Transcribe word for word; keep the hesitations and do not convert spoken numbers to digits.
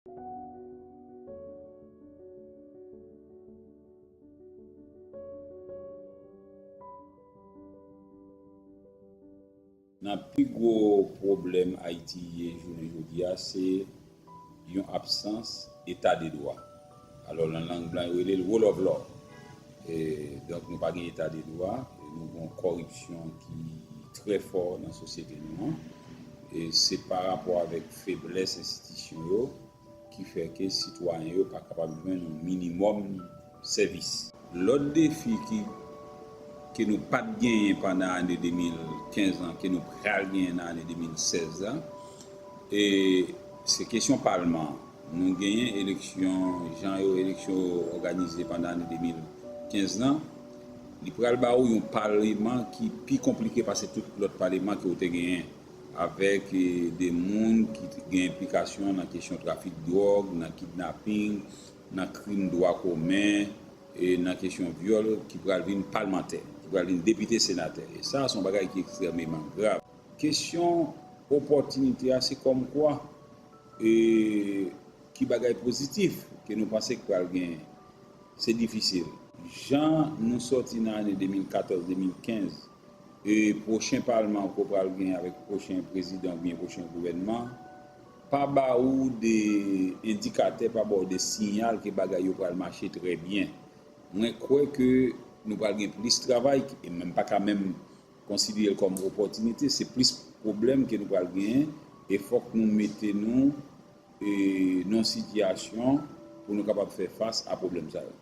Nan pi gwo pwoblèm Ayiti ye jounen jodi a, se yon absans eta de dwa. Alò, nan lang blan, yo rele l rule of law. E, donk, nou pa gen eta de dwa, e nou gen yon kòripsyon ki trè fò nan sosyete nou an. E se pa rapò avèk feblès enstitisyon yo ki fè ke sitwayen yo pa kapab jwenn yon minimòm sèvis. Lòt defi ki, ke nou pa t genyen pandan ane de mil kenz lan, ke nou pral genyen nan ane de mil sèz la, e se kesyon palman an. Nou genyen eleksyon, jan yo eleksyon yo òganize pandan ane de mil kenz lan, li pral ba ou yon paleman ki pi konplike pase tout lòt paleman ke w te genyen, avèk, eh, de moun ki t-, gen enplikasyon nan kesyon trafik dwòg, nan kidnaping, nan krim dwa komen, e nan kesyon vyòl, ki pral vin palmantè, ki pral vin depite, senatè. E sa, se yon bagay ki ekstrèmeman grav. Kesyon opòtinite a, se kòmkwa, e, ki bagay pozitif ke nou panse k pral genyen. Se difisil. Jan nou sòti nan ane de mil katòz, de mil kenz, e pwochen palman ke w pral gen avèk pwochen prezidan oubyen pwochen gouvènman, pa ba ou de endikatè, pa ba ou de siyal ke bagay yo pral mache trè byen. Mwen kwè ke nou pral gen plis travay, e menm pa ka menm konsidere l kòm opòtinite, se plis pwoblèm ke nou pral genyen, e fòk nou mete nou, e, nan yon sitiyasyon pou nou kapab fè fas a pwoblèm sa yo.